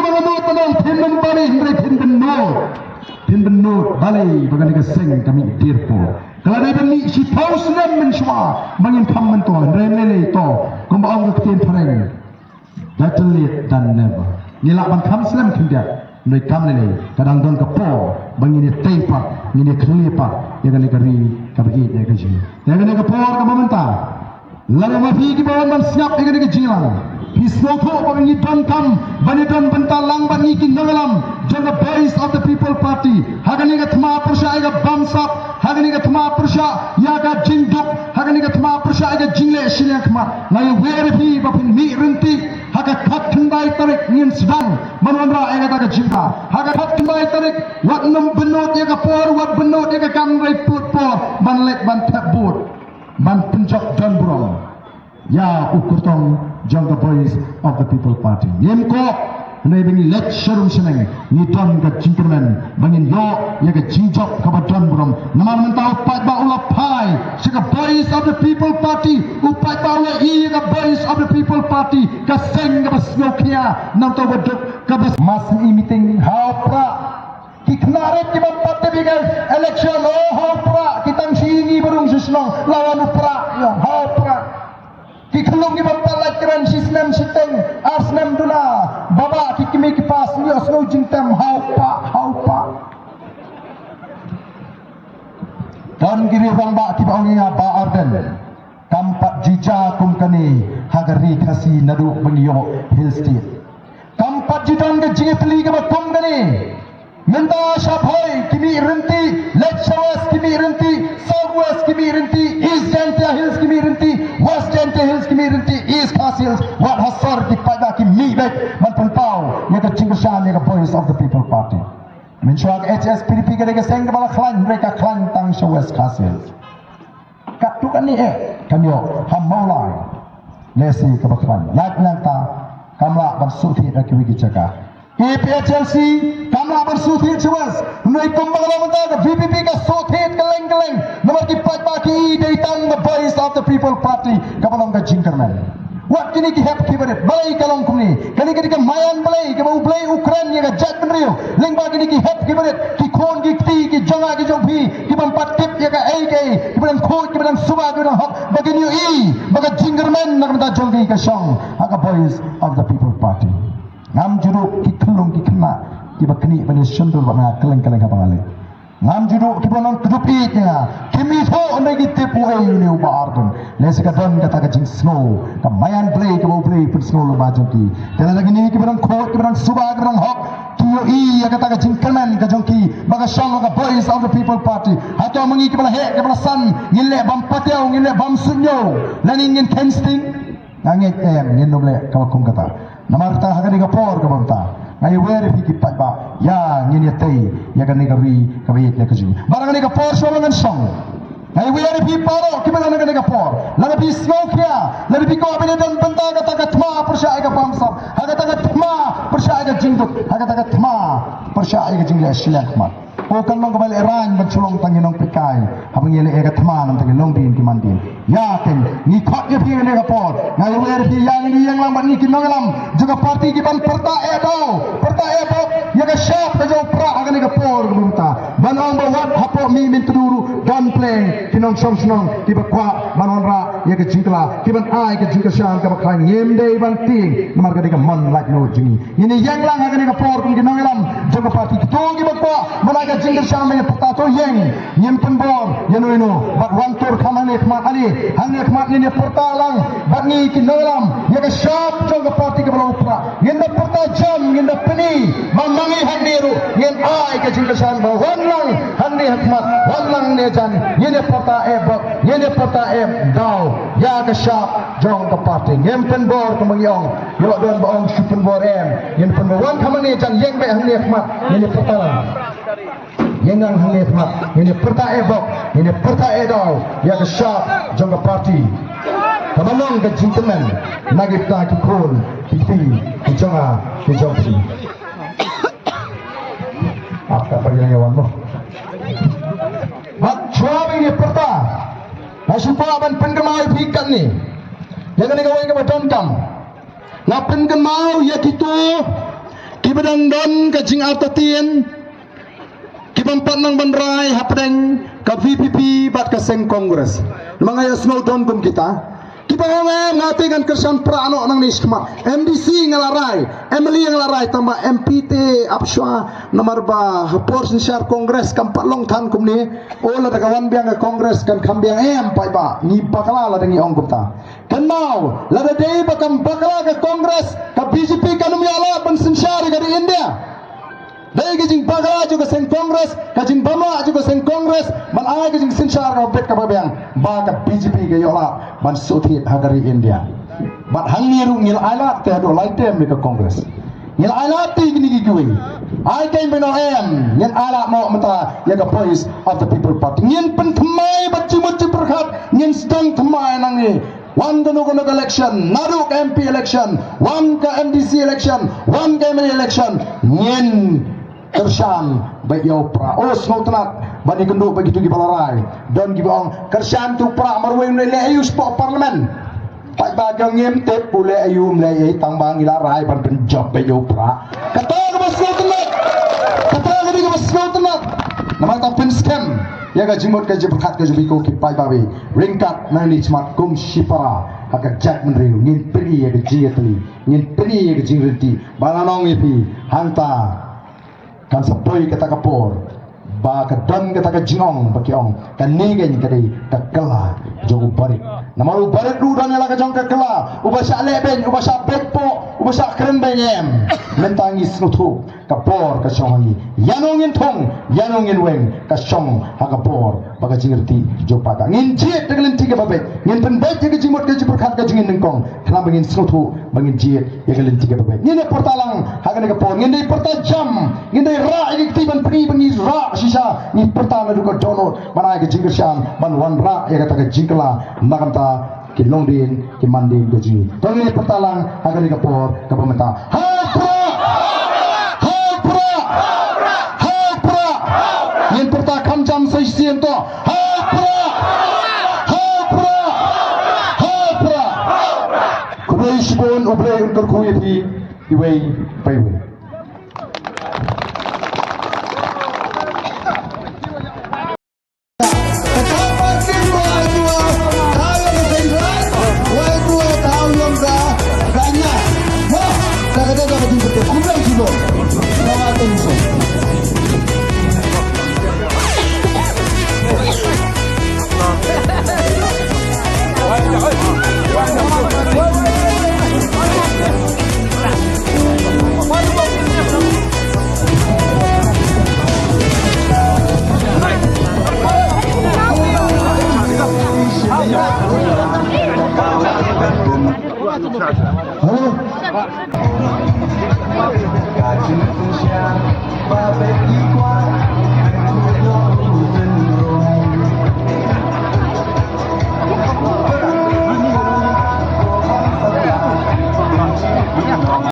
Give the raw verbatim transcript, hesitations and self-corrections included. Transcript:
Phin nud, phin nud balei, hynrei phin nud. Phin nud balei ba kane ka seng ka mih der por. Ka la dei ban mih shiphew snem mynshuwa ba ngin kham mynta, hynrei mynta to, kumba ong ka ktien phareng, better late than never. Ngi lah ban kham snem khyndiat, hynrei kam lei lei, ka dang don ka por ba ngin ïa tei pat, ngin ïa khlieh pat ïa kane ka ri kaba ïeit ïa ka jong ngi. Ïa kane ka por kaba mynta, lada ma phi kiba wan ban sngap ïa kane ka jingïalang, phi sngewthuh ba ngi donkam ban ïa don bynta lang bad ngi ki nongïalam jong ka Voice of the People Party ha kane ka thma pyrshah ïa ka bamsap, ha kane ka thma pyrshah ïa ka jingduk, ha kane ka thma pyrshah ïa ka jingleh shiliang khmat. Nga ïawer ïa phi ba phin mih ryntih ha ka khatkhyndai tarik, ngin sdang ban wanrah ïa kata ka jingkyrmen. Ha ka khatkhyndai tarik, wat nym bynnud ïa ka por, wat bynnud ïa ka kam, hynrei pud por ban leit ban thep vote, ban pynjop don burom ïa u kyrtong jong ka Voice of the People Party. Ngim kwah, hynrei ba ngi leit sharum shaneng, ngi don ka jingkyrmen ba ngin ïoh ïa ka jingjop kaba don burom. Namar mynta u paidbah u la phai sha ka Voice of the People Party, u paidbah u la ïoh ïa ka Voice of the People Party, ka seng kaba sngewkhia, nangta ba duk kaba mas i meeting ha u Prah. Ki khynnah rit kiba pat tip ïa ka election, oh, ha u Prah, ki tang shi ngi ba rung shi shnong, la wan u Prah, ïa, ha u Prah. Ki khyllung kiba pat lait kren shi snem shiteng, ar snem duna, ba bah ki kmie ki kpa, sngew sngew jingtem, ha u Prah, ha u Prah. Don ki rangbah kiba ong ïa nga Bah Ardent, kam pat ju jia kum kane ha ka ri Khasi naduh ba ngi ïoh Hill State. Kam pat ju don ka jingïatylli kaba kum kane. Mynta sha Bhoi ki mih ryntih, leit sha West ki mih ryntih, South West ki mih ryntih, East Jaintia Hills ki mih ryntih, West Jaintia Hills ki mih ryntih, East Khasi Hills, wat ha sor ki paidbah ki mih beit ban pynpaw ïa ka jingkyrshan ïa ka Voice of the People Party. Mynshuwa ka H S P D P ka dei ka seng kaba la khlaiñ, hynrei ka khlaiñ tang sha West Khasi Hills. Katto katne eh kam ïoh ha Mawlai. Lehse kaba khlaiñ lait nangta kam lah ban shu thied ha kiwei ki jaka. A P H L C kam lah ban shu thied sha West. Hynrei kumba ka long mynta ka V P P ka shu thied kylleng kylleng. Namar ki paidbah ki i dei tang ka Voice of the People Party kaba long ka jingkyrmen. Wat kine ki hep ki barit, balei ka long kumne? Kane ka dei ka maïan Blei kaba U Blei u kren ïa ka jaitbynriew. Lyngba kine ki hep ki barit, ki khun ki kti ki jong nga ki jong phi, ki bym pat tip ïa kaei kaei, ki bym dang khuid, ki bym dang suba, ki bym dang hok, ba kin ïohi ba ka jingkyrmen na ka bynta jong ki ka shong ha ka Voice of the People Party. Ngam ju duh ki khyllung ki khynnah kiba knieh ban ïa shon dur bad nga kylleng kylleng haba nga leit. Ngam ju duh kiba nang kdup ïeit ïa nga. Kim ithuh, hynrei ki tip uei une u Bah Ardent. Lehse ka don kata ka jingsngew, ka maïan Blei kaba U Blei u pynsngew lyngba jong ki. Te lada kine kiba nang khuid, kiba nang suba, kiba nang hok, ki ïohi ïa kata ka jingkyrmen ka jong ki ba ka shong ha ka Voice of the People Party. Hato ma ngi kiba la heh, kiba la san, ngin leh bym patiaw, ngin leh bym suidñiew, lane ngin kheiñ sting? Nga ngeit em, ngin ym leh kaba kum kata. Namar kata ha kane ka por kaba mynta nga ïawer ïa phi ki paidbah, ïa ngin ïatei ïa kane ka ri kaba ïeit ïa ka jong ngi. Bad ha kane ka por shuwa ba ngan shong, nga ïawer ïa phi baroh kiba don ha kane ka por, lada phi sngewkhia, lada phi kwah ban ïadon bynta ha kata ka thma pyrshah ïa ka bamsap, ha kata ka thma pyrshah ïa ka jingduk, ha kata ka thma pyrshah ïa ka jingleh shiliang khmat. Ko kan long kaba lehraiñ ban shu long tang ki nongpeitkai haba ngi leh ïa ka thma, nangta ki long dien ki man dien. Ïa kane ngi khot ïa phi ha kane ka por, nga ïawer ïa phi, ïa ngin ïeng lang bad ngi ki nongïalam jong ka party ki ban pyrta eh daw, pyrta eh bok ïa ka shap ka jong u Prah ha kane ka por kaba mynta, ban ong ba wat hapoh Mihmyntdu ruh don pyrshah ki nongshong shnong kiba kwah ban wanrah ïa ka jingkylla, ki ban ai ka jingkyrshan kaba khlaiñ. Ngim dei ban tieng namar ka dei ka mon laitluid jong ngi. Ngin ïeng lang ha kane ka por kum ki nongïalam jong ka party. Kito kiba kwah ban ai ka jingkyrshan ban ïa pyrta, to ïeng, ngin pynbor ïano ïano, bad wan tur kham hangne khmat, ale hangne khmat ngin ïa pyrta lang bad ngi ki nongïalam ïa ka shap jong ka party kaba long u Prah. Ngin da pyrta jam, ngin da pyni ba ma ngi hangne ruh ngin ai ka jingkyrshan, ba wan lang hangne ha khmat, wan lang hangne jan, ngin ïa pyrta eh bok, ngin ïa pyrta eh daw ïa ka shap jong ka party. Ngin pynbor kumba ngi ong. Ïoh don ba ong shu pynbor em. Ngin pynbor, wan kham hangne jan, ïeng beit hangne khmat, ngin ïa pyrta lang. Ïeng lang hangne khmat, ngin ïa pyrta eh bok, ngin ïa pyrta eh daw ïa ka shap jong ka party kaba long ka jingkmen na kita ki khun ki kti ki jong nga ki jong phi. Ap ka pa ïa wan mo. Bad shuwa ba ngin ïa pyrta, nga shu kwah ban pynkynmaw ïa phi katne. Ïa kane kawei kaba donkam. Nga pynkynmaw ïa kito Kiba dang don ka jingartatien, ki bym pat nang ban rai hapdeng ka V P P bad ka seng Congress. Namar nga ïohsngew don kum kita kiba ong, em, nga te ngan kyrshan pra noh nangne shakhmat. M D C nga la rai, M L A nga la rai, tangba M P te ap shuwa, namar ba ha por synshar Congress kam pat long than kumne. O, lada ka wan biang ka Congress kan kham biang, em, paidbah, ngi bakla lada ngi ong kumta. Kynmaw, lada dei ba kam bakla ka Congress, ka B J P kan ym ïoh lad ban synshar ïa ka ri India. Dei ka jingbakla jong ka seng Congress, ka jingbymlah jong ka seng Congress ban ai ka jingsynshar kaba bit kaba biang, ba ka B J P ka ïoh lad ban shu thied ha ka ri India. Bad hangne ruh ngi la ai lad te haduh lai term ïa ka Congress. Ngi la ai lad te kine kiwei. Ai keiñ ba noh, em, ngin ai lad noh mynta ïa ka Voice of the People Party. Ngin pynthymmai bad jingmut jingpyrkhat, ngin sdang thymmai nangne. Wan kano kano ka election, naduh ka M P election, wan ka M D C election, wan ka M L A election, ngin kyrshan beit ïa u Prah. O, sngewtynnat ban ïakynduh bad kito kiba la rai. Don kiba ong, kyrshan ïa u Prah, marwei um leh aïu shapoh Parliament. Paidbah, ngim tip u leh aïu um leh aïu, tangba ngi la rai ban pynjop beit ïa u Prah. Kata kaba sngewtynnat. Kata ka dei kaba sngewtynnat. Namar kata pynskhem ïa ka jingmut ka jingpyrkhat ka jong phi ko ki paidbah, ryngkat nangne shakhmat kum shipara ha ka jaitbynriew ngin pyni ïa ka jingïatylli, ngin pyni ïa ka jingrynti. Ba ngan ong ïa phi, hangta kan sa poi kata ka por ba ka don kata ka jingong ba ki ong, kane keiñ ka dei ka kylla jong u barit. Namar u barit ruh don ïa la ka jong ka kylla, uba shah leh beiñ, uba shah beit poh, uba shah kren beiñ, em. Mynta ngi sngewthuh ka por ka shong ha ngi. Ïano ngin thung, ïano ngin weng, ka shong ha ka bor bad ka jingrynti jong u paidbah. Ngin jied da ka lynti kaba beit, ngin pynbeit ïa ka jingmut ka jingpyrkhat ka jong ngi nyngkong, khnang ba ngin sngewthuh ba ngin jied ïa ka lynti kaba beit. Ngin ïa pyrta lang ha kane ka por, ngin dei pyrta jam, ngin dei rah ïa ka kti ban pyni ba ngi rah shisha, ngi pyrta naduh ka dohnud ban ai ka jingkyrshan ban wanrah ïa kata ka jingkylla. Na ka bynta ki longdien ki mandien ka jong ngi. To ngin ïa pyrta lang ha kane ka por kaba mynta. Ha u Prah! Ha u Prah! Ha u Prah! Ngin pyrta kham jam sa shisien to. Ha u Prah! Ha u Prah! Ha u Prah! Khublei shibun, U Blei un kyrkhu ïa phi iwei pa iwei.